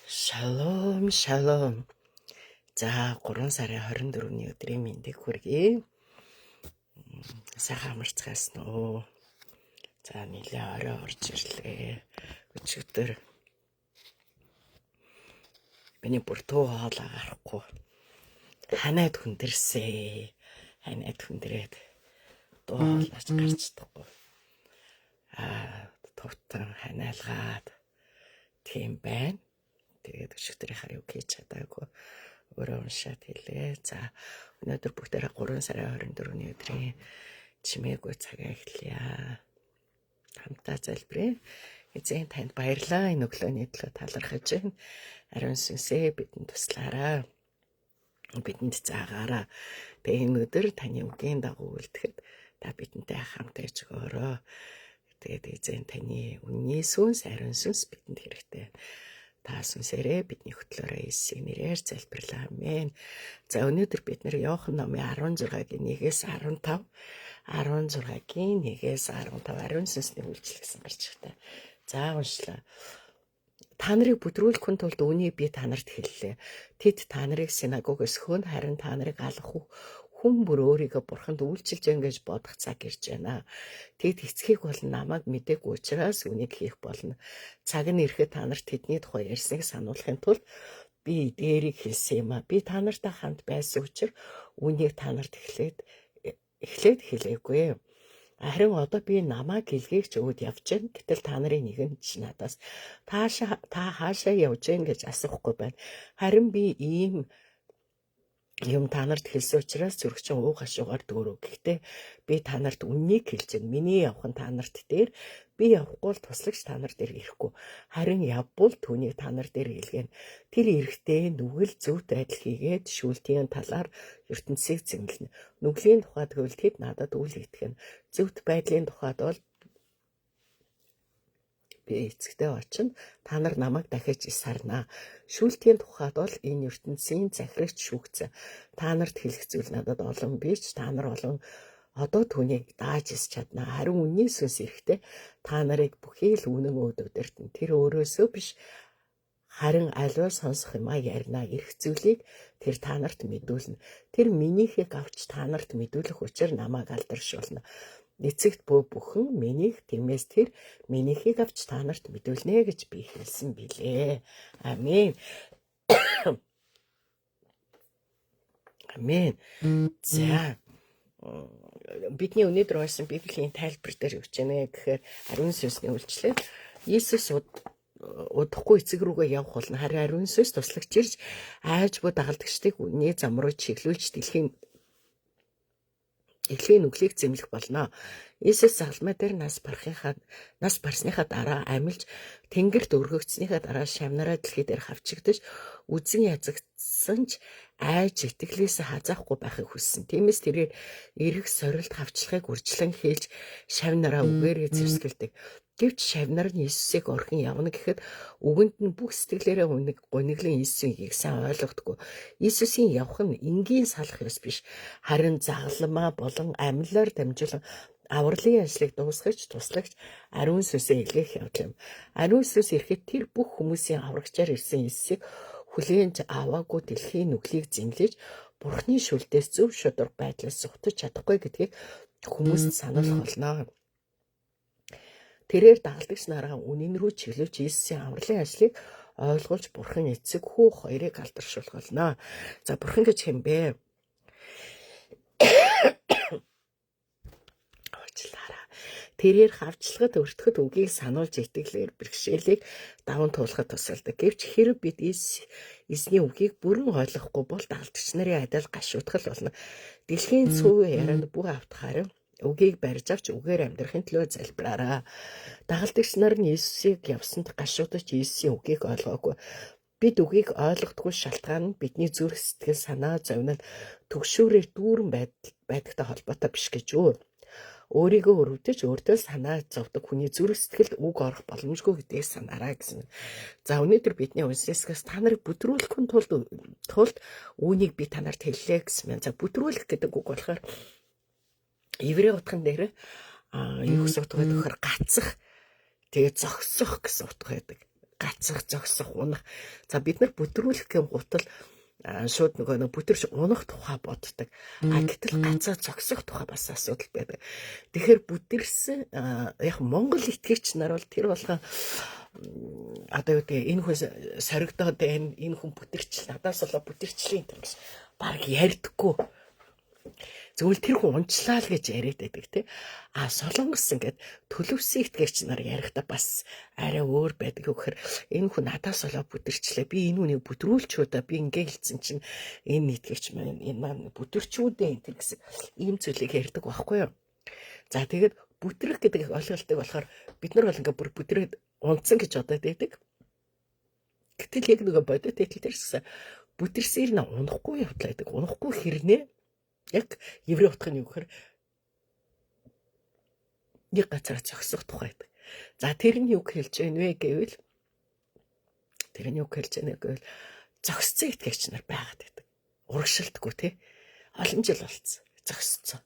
Шалом, шалом. За 3 сарын 24-ний өдрийн мэндийг хүргэе. Сайхан амарцгаасан уу? За нэлээ орой орж ирлээ. Өчигдөр миний бүр туу хоолоо гарахгүй. Ханаад хүндэрсээ. Ханаад хүндрээд дуу хоолойч гарч чадахгүй. Аа тувтан ханиалгаад тийм байна. Тэгээд өчигдрийнхаа юу хийж чадаагүй өөрөө уншаад хэлээ. За өнөөдөр бүгдээрээ 3 сарын 24-ний өдрийн чимээгүй цагаа эхэлье. Хамтдаа залбирая. Эзэн танд баярлалаа. Энэ өглөөний төлөө талархаж байна. Ариун сүнсээ бидэнд туслаарай. Бидэнд заагаарай. Тэгээ энэ өдөр таны үгийн дагуу үлдэхэд та бидэнтэй хамт байж өгөөрэй. Тэгээд эзэн таны үнний сүнс, ариун сүнс бидэнд хэрэгтэй. Та сүнсээрээ бидний хөтлөөрөө Иесусийн нэрээр залбирлаа. Амен. За өнөөдөр бид нэр Иохан номын 16-гийн 1-ээс 15, 16-гийн 1-ээс 15 ариун сүнсний үйлчлэл гэсэн гарч иртээ. За уншлаа. Та нарыг бүдрүүлэхүн тулд үүнийг би та нарт хэллээ. Тэд та нарыг синагогоос хөөн, харин та нарыг алах хүн бүр өөрийгөө бурханд үйлчилж байна гэж бодох цаг ирж байна. Тэд эцгийг бол намайг мдээгүй учраас үнийг хийх болно. Цаг нь ирэхэд та нарт тэдний тухай ярьсныг сануулахын тулд би эдгээрийг хэлсэн юм а. Би та нартай хамт байсан учраас үүнийг та нарт эхлээд хэлээгүй. Харин одоо би намайг илгээгч өөд явж байна. Гэтэл та нарын нэгэн ч надаас та хаашаа явж байна гэж асуухгүй байна. Харин би ийм юм та нарт хэлсэн учраас зүрхчин ууг хашуугаар дүүрв. Гэхдээ би та нарт үннийг хэлж байна. Миний явах нь та нарт дээр, би явахгүй бол туслагч та нар дээр ирэхгүй. Харин явбал түүнийг та нар дээр илгээнэ. Тэр эрэхтэй нүгэл зөвхт байдал хийгээд шүүлтийн талаар ертөнцийг зэмлэнэ. Нүглийн тухайд гэвэл тэд надад үйл итгэнэ. Зөвхт байдлын тухайд бол би эцэгтэй очино. Та нар намайг дахиж сарнаа. Шүүлтийн тухайд бол энэ ертөнцийн захирагч шүүгцэн. Та нарт хэлэх зүйл надад олон биш. Та нар олон одоо түүнийг дааж ис чадна. Харин үнний сүнс эрэхтэй та нарыг бүхий л үнэн өөд өдөртөн. Тэр өөрөөсөө биш харин аливаа сонсох юмаа ярина. Эрх зүйлийг тэр та нарт мэдүүлнэ. Тэр минийхийг авч та нарт мэдүүлэх учир намайг алдаршуулна. Эцэгт бөө бүхэн минийх, тиймээс тэр минийхийг авч та нарт мэдүүлнэ гэж би хэлсэн билээ. Амен. Амен. За бидний өнөөдөр уншсан Библийн тайлбар дээр юу гэж байна гэхээр ариун сүнсний үйлчлэл Иесус удахгүй эцэг рүүгээ явах болно. Харин ариун сүнс туслагч ирж айж буй дагалдагчдыг үнний зам руу чиглүүлж дэлхийн нүглийг зэмлэх болно. Иесус загалмай дээр нас барсныхаа дараа амилж тэнгэрт өргөгдснийхаа дараа шамнараа дэлхий дээр хавчигдаж үзэн язагдсан ч айж итгэлээс хазаахгүй байхыг хүссэн. Тиймээс тэрээр эрэх сорилт хавчлахыг урьдчилан хэлж шавнараа үгээрээ зэвсгэлдэг. Гэвч шавнар нь Иесусыг орхин явна гэхэд үгэнд нь бүх сэтгэлээрээ гуниглан Иесусыг сайн ойлгохдоггүй. Иесусийн явах нь энгийн салах ёс биш. Харин загалмаа болон амьлаар дамжуулан авралын ажлыг дуусгаж туслагч ариун сүнсээ илгээх явдал юм. Ариун сүнс ирэхэд тэр бүх хүмүүсийн аврагчаар ирсэн Иесусыг хүлээн аваагүй дэлхийн нүглийг зэмлэж Бурхны шүлдээс зөв шударга байдлаас зугтаж чадахгүй гэдгийг хүмүүст сануулах болно. Тэрээр дагалдагч нараа үнэн рүү чиглүүлж Иесусийн авралын ажлыг ойлгуулж Бурхан эцэг хүү хоёрыг алдаршуулах болно. За Бурхан гэж хэн бэ? Уучлаарай. Тэрээр хавчлагад өртөхөд үгийг сануулж итгэлээр бэрхшээлийг даван туулахад тусалдаг. Гэвч хэрэг бид эзний үгийг бүрэн ойлгохгүй бол дагалдагч нарын адил гашуудах болно. Дэлхийн цөв ярианд бүх автахаар үгийг барьж авч үгээр амьдрахын төлөө залбираарай. Дагалдагч нар нь Иесусыг явсанд гашуудаж Иесусийн үгийг ойлгоогүй. Бид үгийг ойлгохдоггүй шалтгаан нь бидний зүрх сэтгэл санаа зовнил төгшөөрөөр дүүрэн байдагтай холбоотой биш гэж үү? Өөрийгөө өрөвдөж өөртөө санаа зовдөг хүний зүрх сэтгэлд үг орох боломжгүй гэдгийг санаарай гэсэн. За өнөөдөр бидний уншсанаас та нарыг бүдрүүлэхүн тулд үүнийг би та нарт хэллээ гэсэн байна. За бүдрүүлэх гэдэг үг болохоор еврей утган дээр юу гэсэн утга байдаг гэхээр гацах, тэгээ зогсох гэсэн утга байдаг. Гацах, Гацах, зогсох, унах. За, бид нар бүдрүүлэх гэм гутал шууд нөгөө нэг бүтэрч унах тухай боддог. А гэтэл гацаа зогсох тухай бас асуудал байдаг. Тэгэхээр бүтэрсэн яг Монгол итгэгч нар бол тэр болгон одоо юу гэдэг, энэ хүн соригдоод байна, энэ хүн бүтэрч, надаас болоо бүтэрчлээ энэ гэж баг ярьдаггүй. Зөвхөн тэр хүн унчлаа л гэж яриад байдаг, тий. А Солонгос ингээд төлөвсөн итгэгч нар ярихдаа бас арай өөр байдаг. Гэхээр энэ хүн надаас болоо бүдэрчлээ. Би энэ хүнийг бүдрүүлчүү да. Би ингээ хэлсэн чинь энэ итгэгч маань, энэ маань бүдэрчүү дээ энэ гэсэн ийм зүйлийг ярьдаг байхгүй юу? За, тэгээд бүтрэх гэдэг ойлголтыг болохоор бид нар бол ингээ бүр бүтрээд унтсан гэж бодоод байдаг. Гэтэл яг нөгөө бодит итгэл дээр гэсэн бүдэрсээр нь унахгүй явдлаа гэдэг. Унахгүй хэрнээ яг еврей утга нь юу гэхээр нэг газараа зогсох тухай байдаг. За, тэр нь юу хэлж байна вэ гэвэл, тэр нь юу хэлж байна гэвэл зогсцсон итгэгч нар байгаад байдаг. Урагшилдаггүй, те. Олон жил болцсон. Зогсцсон.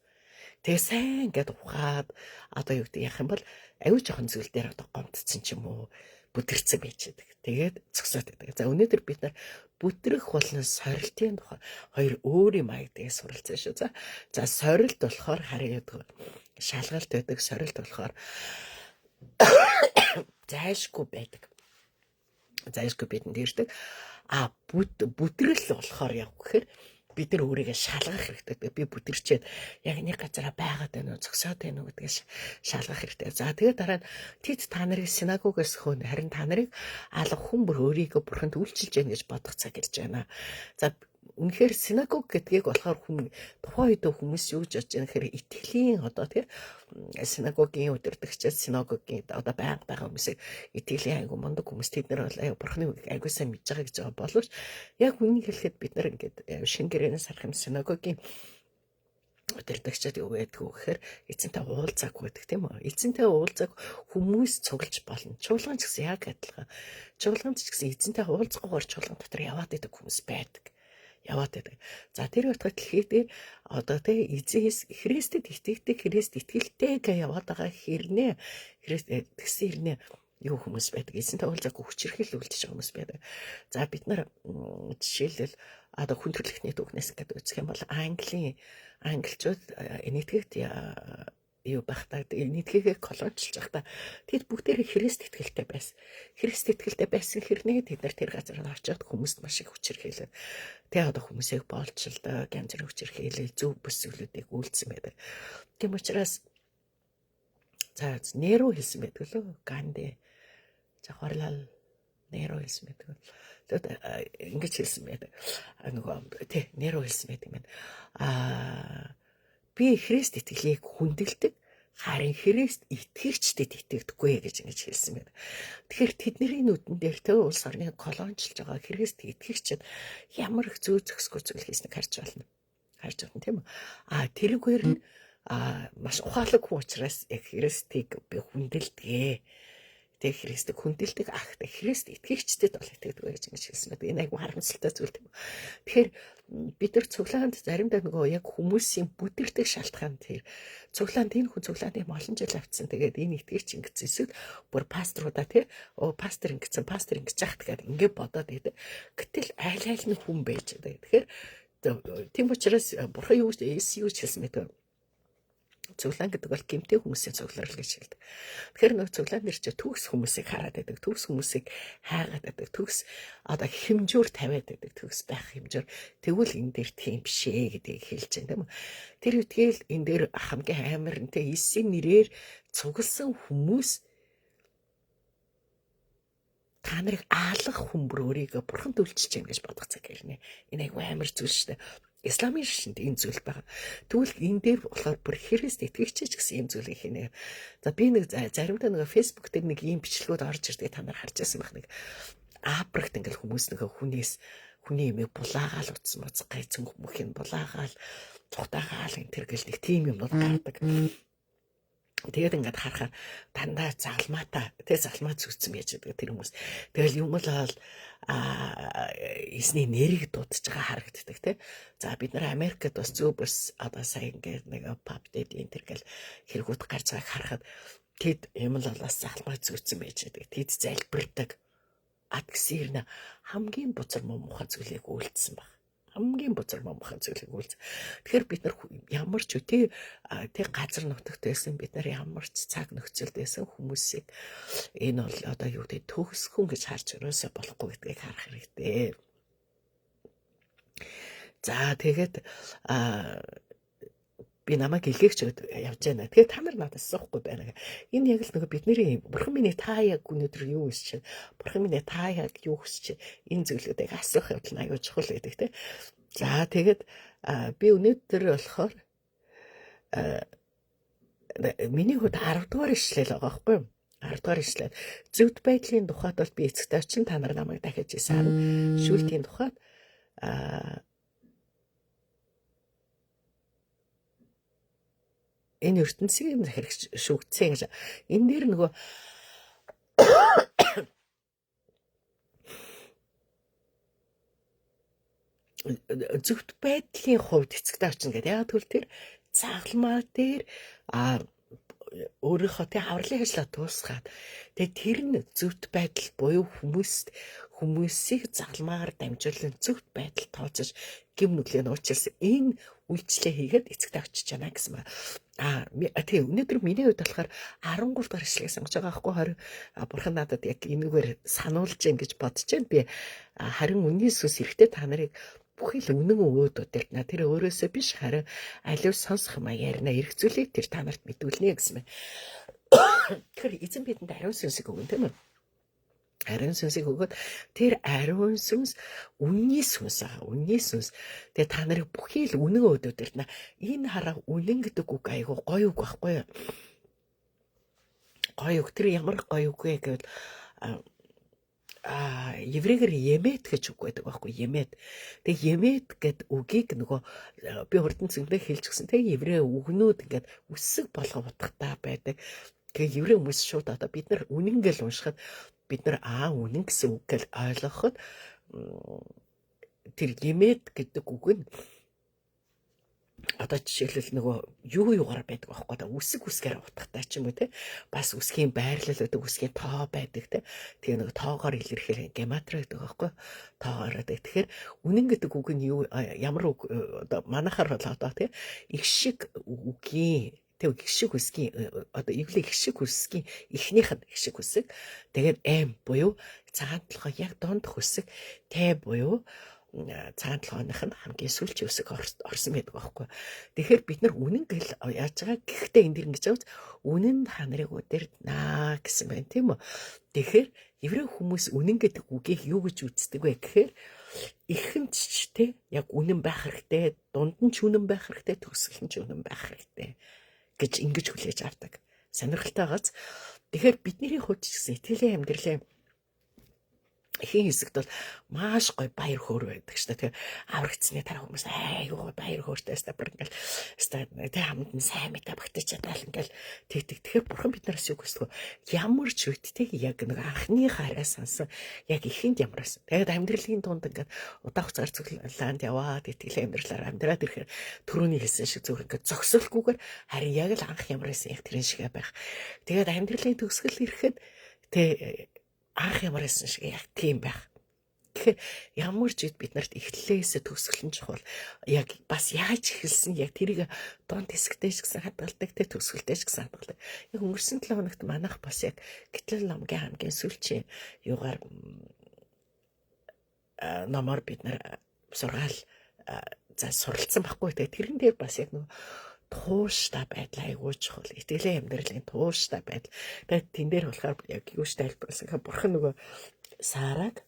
Тэгээ сайн ингээд ухаад одоо юу гэдэг, яах юм бол аюу жоохон зүйл дээр одоо гомдсон ч юм уу, бүдэрсэн байж байдаг. Тэгээд зогсоод байдаг. За, өнөөдөр бид нар бүдрэх болон сорилтын тухай хоёр өөр юм аягдгийг суралцсан шүү. За, сорилт болохоор харин яадаг, шалгалт байдаг, сорилт болохоор зайлшгүй байдаг. Зайлшгүй бидэнд ирдэг. А бүдрэл болохоор яг гэхээр бид нар өөрийгөө шалгах хэрэгтэй. Би бүдэрчээд яг нэг газараа байгаад байна уу, зогсоод байна уу гэдгийг шалгах хэрэгтэй. За, тэгээд дараа нь тэд та нарыг синагогоос хөөнө, харин та нарыг алга хүн бүр өөрийгөө бурханд үйлчилж байна гэж бодох цаг ирж байна. За, үнэхээр синагог гэдгийг болохоор хүн тухайн үед хүмүүс юу гэж бодож байгаа гэхээр итгэлийн одоо, тий, синагогийн удирдагчид, синагогийн одоо байнга байгаа хүмүүсийг итгэлийн айгу мундаг хүмүүс, тэд нар бол аюу бурхны үгийг айгу сайн мэдж байгаа гэж байгаа боловч яг үннийг хэлэхэд бид нар ингээд шинэ гэрээнээс харах юм, синагогийн удирдагчид юу байдаг вэ гэхээр эзэнтэй уулзаагүй байдаг, тийм үү? Эзэнтэй уулзааг хүмүүс цуглаж болно. Чуулган ч гэсэн яг адилхан. Чуулганд ч гэсэн эзэнтэй уулзахгүйгээр чуулган дотор яваад байдаг хүмүүс байдаг, яваад байдаг. За, тэр утгаар дэлхий дээр одоо, тий, эзэн Христэд итгэдэг, Христ итгэлтэй гэж яваад байгаа хэрнээ, Христ тэгсэн хэрнээ юу хүмүүс байдаг. Эзэнтэй уулзаагүй хүчирхийл үлдэж байгаа хүмүүс байдаг. За, бид нар жишээлбэл одоо хүн төрөлхтний түүхнээс ингээд үзэх юм бол Английн англичууд Энэтхэгт юу байхдаа, Энэтхэгээ колончилж байхдаа тэд бүгдээрээ Христ итгэлтэй байсан. Христ итгэлтэй байсан хэрнээ тэд нар тэр газар очиод хүмүүст маш их хүчирхийлээд, тэг одоо хүмүүсийг боолчилдог, янз бүрийн хүчирхийлэл, зөв бүс зүйлүүдийг үйлдсэн байдаг. Тийм учраас за Неру хэлсэн байдаг лөө, Ганди, Жавахарлал Неру хэлсэн байдаг. Тэгээд ингэж хэлсэн байдаг. Нөгөө, тий, Неру хэлсэн байдаг юм байна. Аа, би Христ итгэлийг хүндэлдэг, харин Христ итгэгчдэд итгэдэггүй гэж ингэж хэлсэн байна. Тэгэхээр тэдний нүдэн дээр тэ улс орныг колончилж байгаа Христ итгэгчид ямар их зөө зөксгүй зүйл хийснийг харж байна. Харж байна, тийм үү? А тэрүүгээр нь маш ухаалаг хүн учраас яг Христийг би хүндэлдэг. Тэг Христийг хүндэлдэг, ахтай Христ итгэгчдэд бол итгэдэг гэж ингэж хэлсэн байдаг. Энэ айгу харамсалтай зүйл, тийм үү. Тэгэхээр бид нар цуглаанд заримдаа нөгөө яг хүмүүсийн бүдэрдэг шалтгаан тэр цуглаанд энэ хүн цуглаанд юм олон жил авцсан. Тэгээд энэ итгэгч ингэсэн, эсвэл бүр пасторудаа, тий, оо, пастор ингэсэн, пастор ингэж яах гэдэг ингэ бодоод байдаг. Гэтэл айл айл нь хүн байж байгаа. Тэгэхээр тийм учраас бурхан юу гэж, Есүс юу гэж хэлсэн бэ? Цуглаан гэдэг бол гэмтэй хүмүүсийн цугларал гэж хэлдэг. Тэгэхээр нөгөө цуглаан дээр чи төгс хүмүүсийг хараад байдаг, төгс хүмүүсийг хайгаад байдаг, төгс одоо хэмжүүр тавиад байдаг, төгс байх хэмжүүр. Тэгвэл энэ дээр тийм биш ээ гэдгийг хэлж байна, тийм үү. Тэр үтгэл энэ дээр хамгийн амар нь тэ Есүсийн нэрээр цугласан хүмүүс та нарыг аалах хүн бүр өөрийгөө бурханд үйлчилж байна гэж бодох цаг ирнэ. Энэ айгүй амар зүйл шүү дээ. Исламын шашинд энэ зүйл байгаа. Тэгвэл энэ дээр болохоор бүр Христ итгэгч ч гэсэн ийм зүйлийг хийнэ. За, би нэг заримдаа нэг Facebook дээр нэг ийм бичлэгүүд орж ирдэг, та нар харж байсан байх, нэг Африкт ингээл хүмүүс нөгөө хүнээс хүний юмыг булаагаал утсан моц гайцсан хүмүүхийн булаагаал цухтаагаал энэ төр гэл нэг тийм юмнууд гардаг. Тэгээд ингээд харахаар дандаа загалмаатай, тэгээ загалмаа зүтсэн байж байгаа тэр хүмүүс. Тэгэл юм л а эсний нэрийг дуудаж байгаа харагддаг, тий. За, бид нар Америкт бас зөв бус одоо сая ингээд нэг pub date энэ төр гэл хэрэгүүд гарч байгааг харахад тэд юм л бас загалмаа зүтсэн байж байгаа. Тэд залбирдаг. А тэгсэн хэрнээ хамгийн бузар муухай зүйлийг үйлдсэн баг. Хамгийн бузар муухай зүйлийг үйлдсэн. Тэгэхээр бид нар ямар ч үгүй тэг газар нутагт байсан, бид нар ямар ч цаг нөхцөлд байсан хүмүүсийг энэ бол одоо юу гэдэг төгсгөн гэж харж өрөөсөө болохгүй гэдгийг харах хэрэгтэй. За тэгээд би намайг илгээгч явж байна. Тэгэхээр та нар надад асуухгүй байна. Энэ яг л нөгөө бидний бурхан минь та яг өнөөдөр юу хүсэж байна? Бурхан минь та яг юу хүсэж байна? Энэ зүйлүүдийг асуух явдал нь аюул чухал гэдэг те. За тэгээд би өнөөдөр болохоор миний хувьд 10 дугаар ишлэл байгаа байхгүй юу? 10 дугаар ишлэл. Зөвхт байдлын тухайд бол би эцэгтэй очин та нар намайг дахиж исаарна. Шүүлтийн тухайд энэ ертөнцийн захирагч шүүгдсэн гэж. Энэ дээр нөгөө зөвхт байдлын хувьд эцэгтэй очно гэдэг. Яг тэгвэл тэр цагламаа дээр өөрийнхөө тэ авралын ажлаа дуусгаад тэгээ тэр нь зөвхт байдал буюу хүмүүсийг загалмаагаар дамжуулан зөвхт байдал тооцож гэм нүглээ нуучилсан энэ үйлчлээ хийгээд эцэгтэй очиж чана гэсэн байна. Тийм өнөөдөр миний хувьд болохоор 13 дугаар ишлэгийг сонгож байгаа байхгүй 20 бурхан надад яг энэгээр сануулж гин гэж бодож байна. Би харин үнний сүнс эрэхтэй та нарыг бүхий л үнэн өөдүүд на тэр өөрөөсөө биш харин аливаа сонсох юм ярина эрх зүйлийг тэр та нарт мэдүүлнэ гэсэн байна. Тэгэхээр эзэн бидэнд ариун сүнсийг өгөн тийм үү? Ариун сүнсийг өгөөд тэр ариун сүнс үнний сүнс аа үнний сүнс. Тэгээ та нарыг бүхий л үнэн өөдүүд на энэ хараа үнэн гэдэг үг айгу гоё үг байхгүй юу? Гоё үг. Тэр ямар гоё үг вэ гэвэл еврейгээр емет гэж үг байдаг байхгүй емет. Тэгээ емет гэд үгийг нөгөө би хурдан зөндөө хэлж гисэн. Тэгээ еврей үгнүүд ингээд үсэг болгоо утгатай байдаг. Тэгээ еврей хүмүүс шууд одоо бид нар үнэн гэл уншихад бид нар үнэн гэсэн үг гэл ойлгоход тэр емет гэдэг үг нь одоо жишээлбэл нөгөө юугаар байдаг байхгүй да үсэг үсгээр утгатай ч юм уу те бас үсгийн байрлал байдаг, үсгийн тоо байдаг те. Тэгээ нөгөө тоогоор илэрхийлэх гематри гэдэг байхгүй тоогоор байдаг. Тэгэхээр үнэн гэдэг үг нь юу ямар үг одоо манайхаар бол одоо те их шиг үгийн тэг их шиг үсгийн одоо эвлэг их шиг үсгийн эхнийх нь их шиг үсэг. Тэгээд М буюу цагаан толгой яг дундх үсэг, Т буюу цагаан толгойнх нь хамгийн сүүлчийн үсэг орсон байдаг байхгүй. Тэгэхээр бид нар үнэн гэл яаж байгаа гэхдээ энэ дэр ингэж явж үнэн та нарыг удирднаа гэсэн байна тийм үү. Тэгэхээр еврей хүмүүс үнэн гэдэг үгийг юу гэж үздэг вэ гэхээр эхэнд ч те яг үнэн байх хэрэгтэй, дунд нь ч үнэн байх хэрэгтэй, төгсгөл нь ч үнэн байх хэрэгтэй гэж ингэж хүлээж авдаг. Сонирхолтой байгааз. Тэгэхээр бидний хувьд ч гэсэн итгэлийн амьдралын эхийн хэсэгт бол маш гоё баяр хөөр байдаг шүү дээ. Тэгээ аврагдсны дараа хүмүүс айгүй баяр хөөртэй өстой бүр ингээл өстой тэг хамт нь сайн мэдээ багтаж чадаал ингээл тэгдэг. Тэгэхээр бурхан бид нараас юу хүсдэг вэ? Ямар ч үед тэг яг нэг анхны хараа сансан яг эхэнд ямар байсан. Тэгээд амьдралын дунд ингээд удаан хугацаар цуглаанд яваад итгэлийн амьдралаар амьдраад ирэхээр түрүүний хэлсэн шиг зөвхөн ингээд зогсолгүйгээр харин яг л анх ямар байсан яг тэрэн шигэ байх. Тэгээд амьдралын төгсгөл ирэхэд тэг анх ямар байсан шиг яг тийм байх. Тэгэхээр ямар ч үед бид нарт эхлэлээс төгсгөл нь чухал. Яг бас яаж эхэлсэн яг тэрийг дунд хэсэгтээ ч гэсэн хадгалдаг, тэ төгсгөлтэй ч гэсэн хадгалдаг. Яг өнгөрсөн 7 хоногт манайх бас яг гэтэл номгийн хамгийн сүүлчийн юугаар номоор бид нар сургаал за суралцсан байхгүй. Тэгээ тэрэн дээр бас яг нөгөө тууштай байдал айгүй чухал. Итгэлийн амьдралын тууштай байдал. Тэгээд тэн дээр болохоор яг юу ч тайлбарласан. Бурхан нөгөө Сараг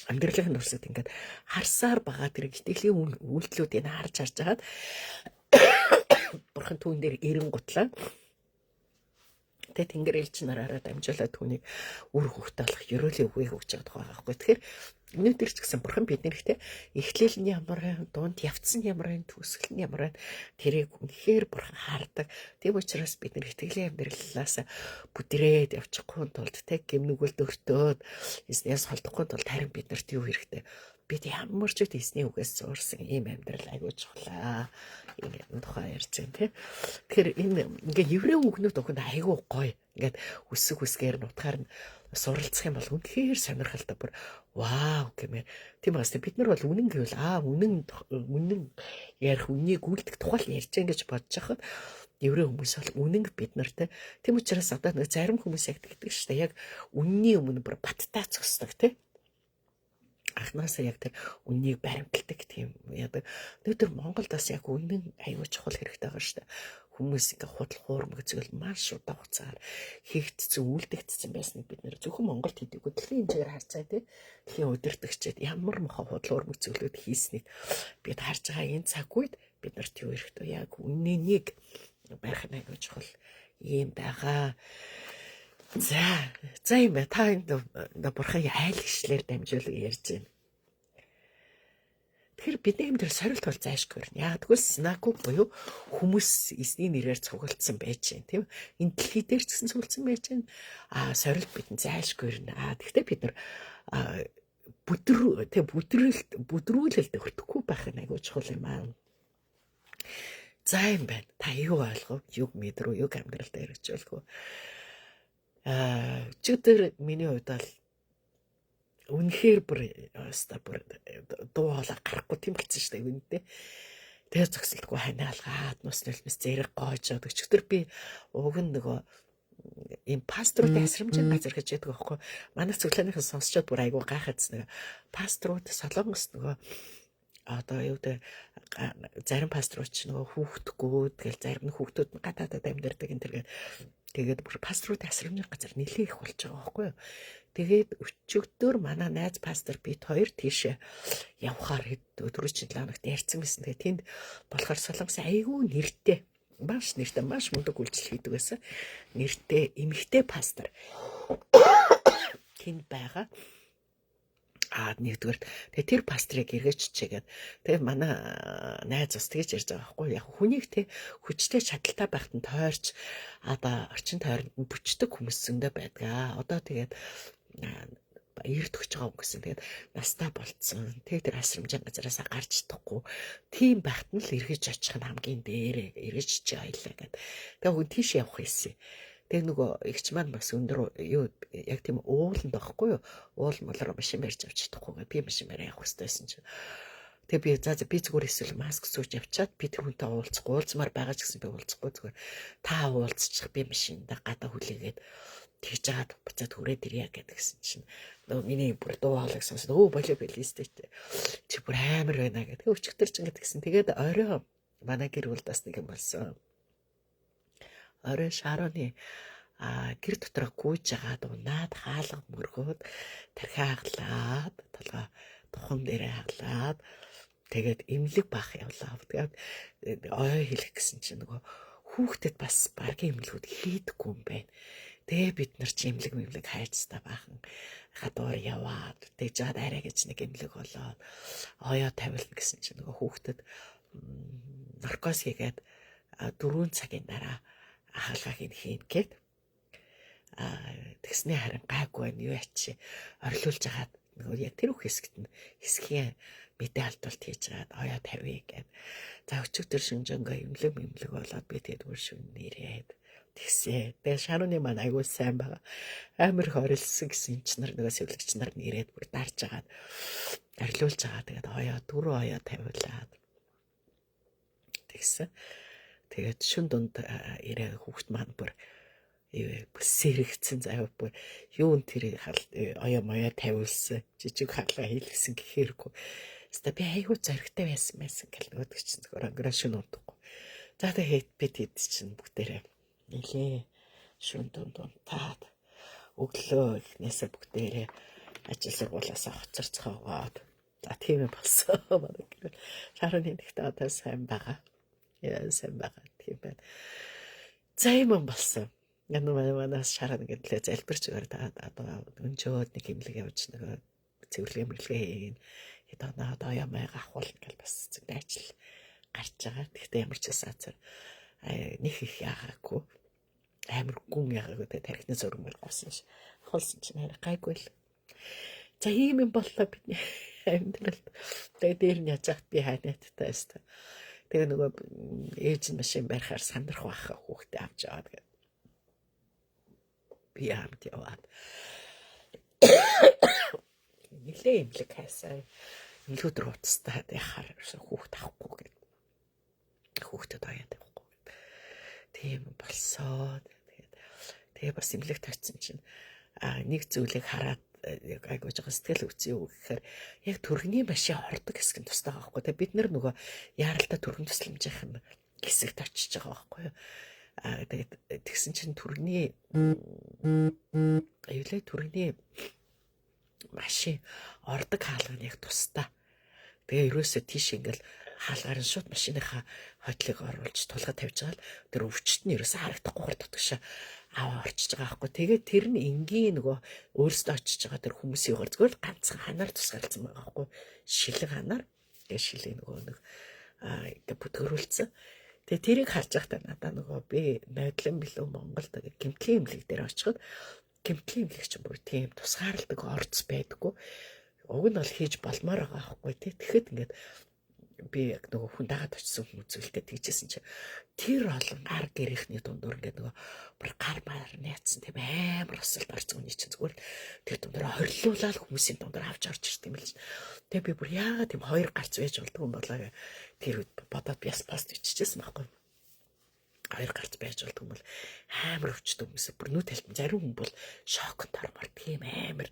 амьдралын туршид ингээд харсаар байгаа тэр итгэлийн үйлдэлүүдийг харж хагаад бурхан түүн дээр эрен гутлаа. Тэгээ тэнгэр элч нараараа дамжуулаад түүнийг үр хөвгт болох ерөөлийн үгийг өгч байгаа байхгүй. Тэгэхээр өнөөдөр ч гэсэн бурхан бид нарт эхлэл нь ямар байна, дунд явцсан ямар байна, төгсгөл нь ямар байна, тэрийг үнэхээр бурхан хардаг. Тийм учраас бид нар итгэлийн амьдралаас бүдрээд явчихгүй тулд тэг гэм нүгэл дөртөөд эзнээс холдохгүй тулд харин бид нарт юу хэрэгтэй? Бид ямар ч үед эзний үгээс зуурсан ийм амьдрал айгүй чухлаа. Энэ тухай ярьж байна тий. Тэгэхээр энэ ингээ еврей үгнүүд өгөнд айгүй гоё. Ингээд үсэг үсгээр нь утгаар нь Суралцах юм бол үнэхээр сонирхолтой, бүр вау гэмээр. Тийм байгаас бид нар бол үнэн гэвэл үнэн үнэн ярих, үннийг үлдэх тухай л ярьж байгаа гэж бодож хахад еврей хүмүүс бол үнэн бид нартай. Тийм учраас одоо нэг зарим хүмүүс яг тэгдэг шүү дээ. Яг үнний өмнө бүр баттай зогсдог, тий, анхнаасаа яг тэр үннийг баримталдаг тийм яадаг. Өнөөдөр Монголд бас яг үнэн аюул чухал хэрэгтэй байгаа шүү дээ. Хүмүүс ингээ худал хуурмаг зүйл маш удаан хугацаар хийгдсэн, үлдэгдсэн байсныг бид нэр зөвхөн Монголд хийдэггүй, дэлхийн хэмжээгээр харцаа, тий. Дэлхийн удирдагчид ямар мохоо худал хуурмаг зүйлүүд хийснийг бид харж байгаа. Энэ цаг үед бид нарт юу хэрэгтэй? Яг үнэнийг барих нь аюул чухал юм байгаа. За, за юм ба та энд бурхан айл гिचлэр дамжуулан ярьж байна. Тэгэхээр бидний амьдрал сорилт бол зайшгүй ирнэ. Яг тэгвэл синагог буюу хүмүүс эзний нэрээр цуглдсан байж байна, тийм. Энэ дэлхий дээр ч гэсэн цуглдсан байж байна. Сорилт бидэнд зайлшгүй ирнэ. Тэгвэл бид нар бүдэр тэг бүдрэлт бүдрүүлэлт өртөхгүй байх нь айгүй чухал юм аа. За юм байна. Та юу ойлгов? Юг мэдрүү, юг амьдралд хэрэгжүүлэх вэ? Өчигдөр миний хувьд бол үнэхээр бүр өста бүр дуу хоолой гарахгүй тийм болсон шүү дээ үнэндээ. Тэгээ зогсолтгүй ханиалгаад нус нулимс зэрэг гоожоод өчигдөр би уг нь нөгөө ийм пасторуудын асрамжийн газар гэж яддаг байхгүй. Манай цуглааныхан сонсчоод бүр айгуу гайхаадсан. Нэг пасторууд Солонгос нөгөө одоо юу гэдэг, зарим пасторууд ч нөгөө хүүхдгүй, тэгэл зарим нь хүүхдүүд нь гадаадад амьдардаг энэ тэр. Тэгээд бүр пасторуудын асрамжийн газар нэлээ их болж байгаа байхгүй юу. Тэгээд өчигдөр манай найз пастор бит хоёр тийшээ явхаар хэд өдрийн 7 хоногт ярьсан байсан. Тэгээд тэнд болохоор Солонгос айгүй нэртэй, маш нэртэй, маш мундаг үйлчлэл хийдэг байсан. Нэртэй эмэгтэй пастор тэнд байгаа. Нэгдүгээр тэгээ тэр пастрыг эргэж чигээд, тэгээ манай найз бас тэгж ярьж байгаа байхгүй. Яг хүнийг те хүчтэй чадaltaй байхад нь тойрч одоо орчин тойронд нь бүчдэг хүмүүс зөндөө байдаг. Одоо тэгээд эрт өгч байгаа хүн гэсэн. Тэгээд настай болцсон. Тэгээ тэр асрамжийн газараасаа гарч чадахгүй. Тийм байхад нь л эргэж очих нь хамгийн дээрээ эргэж чи аялаа гэд. Тэгээ хүн тийш явах хийсэн. Тэгээ нөгөө эгч маань бас өндөр юу яг тийм ууланд байхгүй юу? Уул молоор машин барьж авч чадахгүй. Би машин бариа явах хэрэгтэйсэн чинь. Тэгээ би за би зүгээр эсвэл маск сууж явчаад би тэр хүнтэй уулзахгүй, уулзмаар байгаа ч гэсэн би уулзахгүй, зүгээр та уулзчих, би машиндаа гадаа хүлээгээд тэгж жагаад буцаад хүрээд ирье гэдгсэн чинь нөгөө миний бүр дуу хоолойг сонсоод өө болио билистэй чи бүр амар байна гэдэг. Өчигдөр ч ингэ тэгсэн. Тэгээд орой манай гэр бүл бас нэг юм болсон. Орой Шароны гэр дотроо гүйж жагаад унаад хаалга мөргөөд тархиа хаглаад толгой тухан дээрээ хаглаад тэгээд эмнэлэг баах явлаа. Тэгээд ой хэлэх гэсэн чинь нөгөө хүүхдэд бас багийн эмнэлгүүд хийдэггүй юм байна. Тэгээ бид нар чи эмнэлэг мэмлэг хайцтай баахан гадуур яваад тэгж жаад арай гэж нэг эмнэлэг болоод оёо тавилна гэсэн чинь нөгөө хүүхдэд наркоз хийгээд 4 цагийн дараа хаалгааг нь хийн гээд тэгснээ харин гайгүй байна, юу ячи орлуулж хагаад нөгөө яг тэр бүх хэсэгт нь хэсгийн мэдээ алдуулт хийж хагаад оёо тавья гэд. За өчигдөр шүнжэнгөө эмнэлэг мэмлэг болоод би тэгээд бүр шүн нэрээд тэгсээ. Тэгээ Шаруны маань айгуу сайн байгаа. Амар их орилсон гэсэн ч нар нөгөө сэвлэгч нар нэрээд бүр дарж агаад орилуулж байгаа. Тэгээд оёо дөрөв оёо тавиулаад тэгсэн. Тэгээд шүн дунд ирээ хүүхд маань бүр сэрэгцэн заяа, бүр юун тэр оёо моёо тавиулсан, жижиг хаглаа хийлгэсэн гэхээргүй. Хаста би айгүй зоригтой байсан байсан гэл нөгөөдөг чинь зүгээр өнгөрөө шүн унтахгүй. За тэгээд би тэд чинь бүгдээрээ нилээ шүн дунд унтаад өглөө эхнээсээ бүгдээрээ ажил сургуулаасаа хоцорцоогоод за тийм юм болсон. Манай гэр Шароны нэгтээ одоо сайн байгаа. Яа сайн байгаа тийм байна. За юм болсон. Яна манаас Шаран гэдлээ залбирч өгөр та одоо өнчөөд нэг имлэг явж нөгөө цэвэрлэгээ мэрлэгээ хийн. Хэд оноо одоо ямайг авахулна гэл бас зөндөө ажил гарч байгаа. Тэгтээ ямар ч байсан азар нэг их яагаагүй. Амар гүн яагаагүй, тэ тархины зураг мөр гуйсан ш. Ахуулсан чинь арай гайгүй л. За ийм юм боллоо бидний амьдралд. Тэгээ дээр нь яаж яхад би хайнааттай байсан. Тэгээ нөгөө ээж нь машин барихаар сандрах байх хүүхдээ авч яваад гэдэг. Би хамт яваад. нилээ эмнэлэг хайсан. Эмнэлгүүд рүү утастай яхаар хүүхд авахгүй гэдэг. Хүүхдэд ояад явахгүй гэдэг. Тийм болсоо. Тэгээд тэгээ бас эмнэлэгт очисон чинь нэг зүйлийг хараад яг айгуу жоохон сэтгэл өвцөн юу гэхээр яг түргэний машин ордог хэсэг нь тустай байгаа байхгүй. Тэгээ бид нар нөгөө яаралтай түргэн тусламжийнх нь хэсэгт очиж байгаа байхгүй юу. Тэгээд тэгсэн чинь түргэний аюулай түргэний машин ордог хаалга нь яг тустай. Тэгээ ерөөсөө тийш ингээл хаалгаар нь шууд машиныхаа хотлыг оруулж тулга тавьж байгаа л тэр өвчт нь ерөөсөө харагдахгүйгээр дотгошоо аваа орчиж байгаа байхгүй. Тэгээд тэр нь энгийн нөгөө өөрсдөө очиж байгаа тэр хүмүүсийн югаар зүгээр л ганцхан ханаар тусгаарлсан байгаа байхгүй. Шилэг ханаар тэгээ шилэг нөгөө нэг ингээ бүтгэрүүлсэн. Тэгээ тэрийг харж байхдаа надаа нөгөө би нодлон билүү Монголд гэмтлийн эмнэлэг дээр очиход гэмтлийн эмнэлэг чинь бүр тийм тусгаарладаг орц байдаггүй. Уг нь бол хийж болмоор байгаа байхгүй тий. Тэгэхэд ингээд би яг нөгөө хүн дагаад очисон хүн үзүүлэлтэд тэгжсэн чинь тэр олон гар гэрийнхний дундуур ингээд нөгөө бүр гар маар найцсан тийм амар осолд орсон хүний чинь зүгээр тэр дундуур хорилуулаад хүмүүсийн дундуур авч орж ирд юм л. Тэгээ би бүр яагаад тийм хоёр гарц байж болдгоо юм болоо гэ тэр үед бодоод би бас пост биччихсэн байхгүй. Хоёр гарц байж болдгоо юм бол амар өвчтөн хүмүүс бүр нүд талтан зарим хүн бол шоконд ормоор тийм амар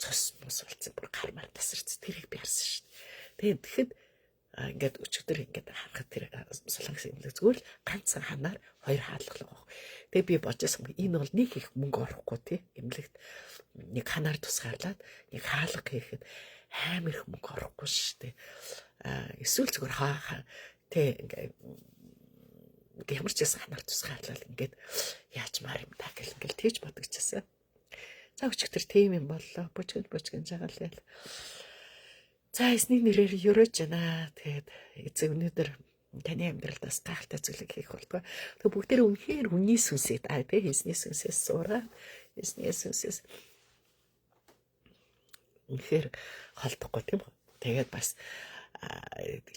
цус мус болцсон бүр гар мар тасарч тэрийг би харсан шүү дээ. Тэгээ тэгэхэд ингээд өчигдөр ингээд харахад тэр солонгос эмнэлэг зүгээр л ганцхан ханаар хоёр хаалгалаа байх. Тэгээ би бодож байсан энэ бол нэг их мөнгө орохгүй тий эмнэлэгт нэг ханаар тусгаарлаад нэг хаалга хийхэд амар их мөнгө орохгүй шүү дээ. Эсвэл зүгээр хаа тий ингээд ямар ч байсан ханаар тусгаарлал ингээд яаж маар юм та гэл ингээд тэгж бодогчээсэн. За өчигдөр тийм юм боллоо. Бөжгөн бөжгөн жагаал. За эзний нэрээр өрөөж байна. Тэгээд эзэн өнөөдөр таны амьдралд бас гайхалтай зүйлийг хийх болтугай. Тэгээ бүгдээр үнэхээр хүний сүнсээ та тий эзний сүнсээс сураад эзний сүнсээс үнэхээр холдохгүй тийм үү. Тэгээд бас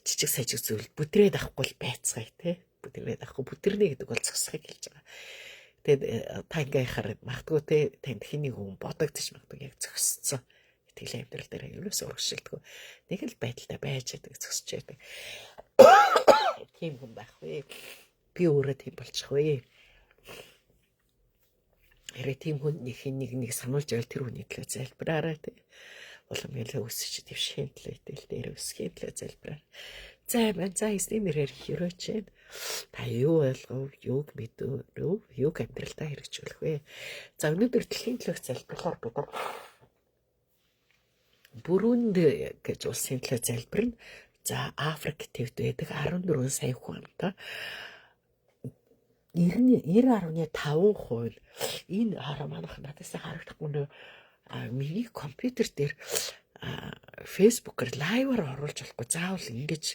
жижиг сажиг зүйл бүдрээд авахгүй л байцгаая тий. Бүдрээд авахгүй бүдэрнэ гэдэг бол зогсохыг хэлж байгаа. Тэгээд та ингээ яхаар магадгүй тий танд хэнийг хүн бодогдож магадгүй яг зогсцсон. Итгэлийн амьдрал дээр ерөөсөө урагшилдаггүй. Нэг л байдалтай байж байдаг, зөксөж байдаг. Тийм хүн байх вэ? Би өөрөө тийм болчих вэ? Хэрэг тийм хүн нэг хин нэг нэг сануулж байвал тэр хүний төлөө залбираарай тий. Улам илүү өсөж дэвшхийн төлөө итгэл дээр өсөхийн төлөө залбираарай. За маань за эзний нэрээр хөрөөч. Та юу ойлгов, юуг мэдв, юуг амьдралдаа хэрэгжүүлэх вэ? За өнөөдөр дэлхийн төлөөх залбирлаар бид нар Бүрүнд гэж улсын төлөө залбирна. За Африк твд байдаг 14 сая хүн амтай 90.5% энэ хараа манайх надаас харагдахгүй нөө миний компьютер дээр Facebook-оор live-аар оруулж болохгүй заавал ингэж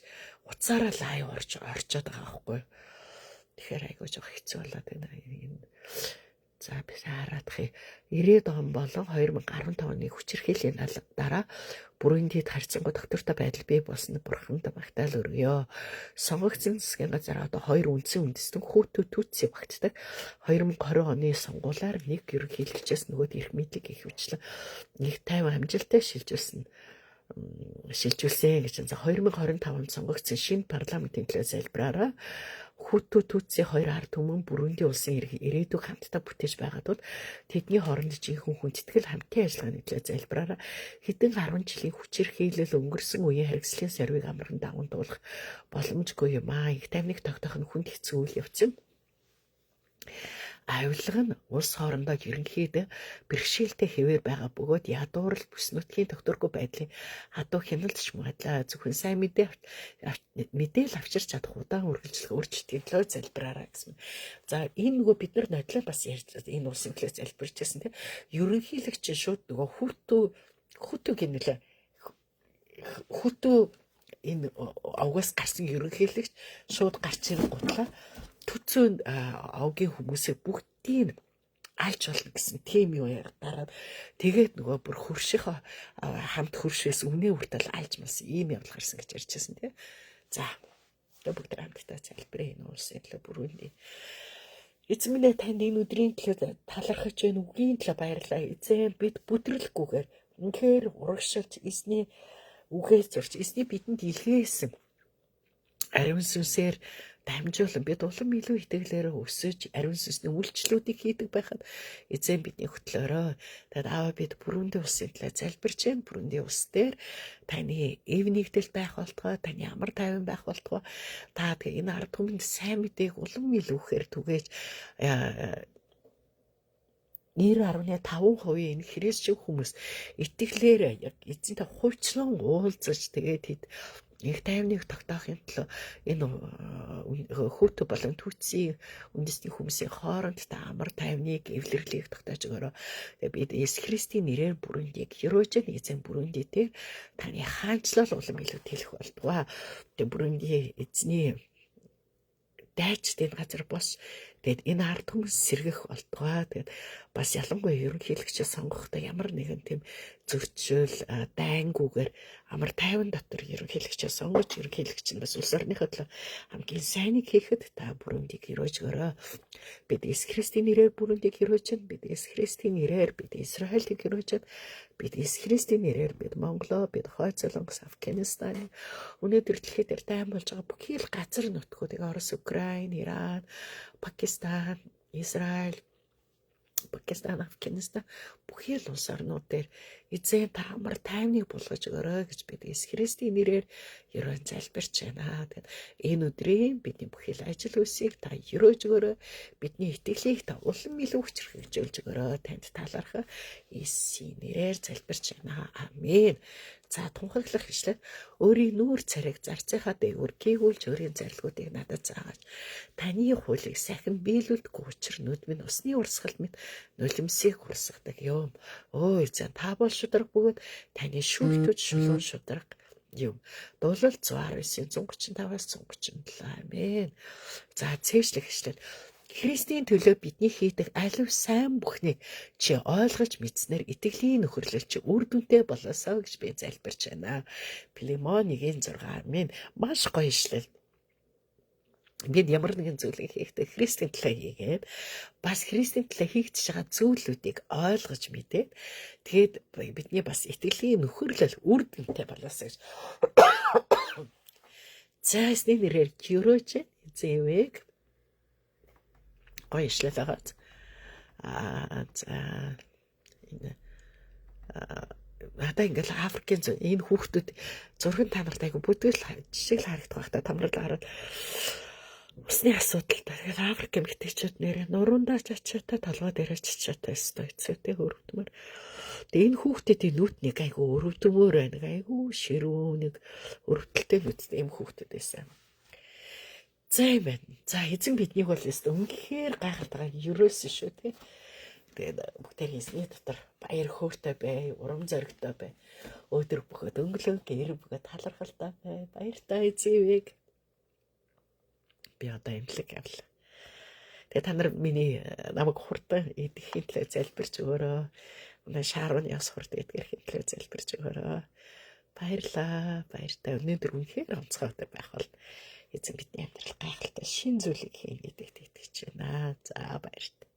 утсаараа live орж орчоод байгаа байхгүй. Тэгэхээр айгүй жоох хэцүү болоод байна. Энэ за би хараадах 90-ад он болон 2015 оны хүчирхийллийн дараа Бүрундид харьцангуй доктортой байдал бий болсон бурханд магтаал өргөё. Сонгогдсон засгийн газар одоо хоёр үндсэн үндэстэн Хуту Түтси багтдаг. 2020 оны сонгуулиар нэг ерөнхийлөгчөөс нөгөөд эрх мэдлэг их хвчлэн нэг 50 амжилттай шилжүүлсэн шилжүүлсэн гэж. За 2025 онд сонгогдсон шинэ парламентын төлөө залбираараа Хуту Түтси хоёр ард түмэн Бүрүндийн улсын ирээдүйг хамтдаа бүтээж байгаа тул тэдний хооронд жинхэнэ хүндэтгэл хамтын ажиллагааны төлөө залбираараа хэдэн 10 жилийн хүчирхийлэл өнгөрсөн үеийн харгислын сорвийг амархан даган дуулах боломжгүй юм аа. Их тайвныг тогтоох нь хүнд хэцүү үйл явц юм. Авилга нь улс хоорондоо ерөнхийдөө бэрхшээлтэй хэвээр байгаа бөгөөд ядуурл бүс нутгийн тогтворгүй байдлын хадуу хяналт ч муудлаа. Зөвхөн сайн мэдээ мэдээлэл авчирч чадах удаан үргэлжлэх өөрчлөлтийн төлөө залбираарай гэсэн. За энэ нөгөө бид нар нодлоо бас ярьж энэ улсын төлөө залбирч байсан тийм. Ерөнхийлөгч шууд нөгөө хүүтүү хүүтүү гинэлээ. Хүүтүү энэ овгоос гарсан ерөнхийлөгч шууд гарч ирэн гутлаа төцөө овгийн хүмүүсийг бүгдийг алж болно гэсэн тийм юу яг дараа тэгээд нөгөө бүр хөршийнхөө хамт хөршөөс үнэ хүртэл алж малсан ийм явдал гарсан гэж ярьжсэн тий. За тэгээ бүгд хамтдаа залбирая энэ улсын төлөө бүрүүндээ. Эзэн минь танд энэ өдрийн төлөө талархаж байна. Үгийн төлөө баярлалаа. Эзэн бид бүдрэлгүйгээр Үнэхээр урагшилж эзний үгээс зурч эзний бидэнд илгээсэн ариун сүнсээр дамжуулан бид улам илүү итгэлээрээ өсөж ариун сүнсний үйлчлүүдийг хийдэг байхад эзэн бидний хөтлөөрөө. Тэгэд Аава, бид Бүрүнди улсын төлөө залбирч байна. Бүрүнди улс дээр таны эв нэгдэл байх болтугай, таны амар тайван байх болтугай. Та тэгээ энэ ард түмэнд сайн мэдээг улам илүү ихээр түгээж 90.5% энэ христчин хүмүүс итгэлээр яг эзэнтэй хувьчлан уулзаж, тэгээд тэд нэг тайвныг тогтоохын төлөө энэ хүүтэ болон түүцийн үндэсний хүмүүсийн хооронд та амар тайвныг, эвлэрлийг тогтоож өгөөрэй. Тэгээ бид Есүс Христийн нэрээр Бүрундийг ерөөж нь, эзэн, Бүрүнди дээр таны хаанчлал улам илүү тэлэх болтугай. Тэгээ Бүрүнди эзний дайчид энэ газар бос, тэгээд энэ ард түмэн сэргэх болтугай. Тэгээд бас ялангуяа ерөнхийлөгчөө сонгохдоо ямар нэгэн тийм зөрчил, дайнгүйгээр амар тайван дотор ерөнхийлөгчөө сонгож, ерөнхийлөгч нь бас улс орныхоо төлөө хамгийн сайныг хийхэд та Бүрундийг ерөөж өгөөрэй. Бид Есүс Христийн нэрээр Бүрундийг ерөөж байна. Бид Есүс Христийн нэрээр бид Израилийг ерөөж байна. Бид Есүс Христийн нэрээр бид Монголоо, бид Хойд Солонгос, Афганистан, өнөөдөр дэлхийд дээр дайн болж байгаа бүхий л газар нутгуудыг, Орос, Украин, Иран, Пакистан, Израиль, Пакистан, Афганистан, бүхий л улс орнууд дээр эзэн та амар тайвныг болгож өгөөрэй гэж бид Есүс Христийн нэрээр ерөөн залбирч байна. Тэгээд энэ өдрийн бидний бүхий л ажил үйлсийг та ерөөж өгөөрэй. Бидний итгэлийг та улам илүү хүчрхэгжүүлж өгөөрэй. Танд талархах Есүсийн нэрээр залбирч байна. Амен. За, тунхаглах ишлэл: өөрийн нүүр царайг зарцынхаа дээгүүр гийгүүлж, өөрийн зарлигуудыг надад заагаач. Таны хуулийг сайхан биелүүлдэггүй учир нүд минь усны урсгал мэт нулимсыг урсгадаг юм. Өө эзэн, та бол шударга бөгөөд таны шүүлтүүд шулуун шударга юм. Дуулал 119 135-аас 137. Амен. За, цээжлэх ишлэл: Христийн төлөө бидний хийдэг алив сайн бүхнийг чи ойлгож мэдснээр итгэлийн нөхөрлөл чи үр дүнтэй болоосоо гэж би залбирч байна. Филимон 1:6. Амен. Маш гоё ишлэл. Бид ямар нэгэн зүйлийг хийхдээ Христийн төлөө хийгээд, бас Христийн төлөө хийгдэж байгаа зүйлүүдийг ойлгож мэдээд, тэгээд бидний бас итгэлийн нөхөрлөл үр дүнтэй болоосоо гэж. За, эзний нэрээр ерөөж, эзэн ивэг гоё ишлэл байгаа. Аа, за, энэ надаа ингээл Африкийн энэ хүүхдүүд зурган та нарт айгу бүтгэл жишээ л харагдах байх та тамрал хараад усны асуудалтай. Тэгэл Африк эмэгтэйчүүд нэрээ нуруундаа ч ачаатай, толгой дээрээ ч ачаатай, өстой хэцүүтэй, өрөвдмөр. Тэгээ энэ хүүхдүүдийн нүд нэг айгу өрөвдмөр байна. Айгу ширүү, нэг өрөвдөлтэй нүдтэй юм хүүхдүүд байсан. За, юм байна. За, эзэн биднийг бол өстө үнэхээр гайхалтай ерөөсөн шүү тий. Тэгээд бүгдээр эзний дотор баяр хөөртэй бай, урам зоригтой бай. Өдөр бөгөөд өнгөлөг, гэр бөгөөд талархалтай бай. Баяртай, эзэн. Би одоо эмнэлэг явлаа. Тэгээ та нар миний намайг хурдан идэхийн төлөө залбирч өгөөрэй. Манай шаарууны ёс хурд идэхийн төлөө залбирч өгөөрэй. Баярлаа. Баяртай. Өнөөдөр үнэхээр онцгой өдөр байх бол эзэн бидний амьдрал гайхалтай шин зүйлийг хийнэ гэдэгт итгэж байна. За, баяртай.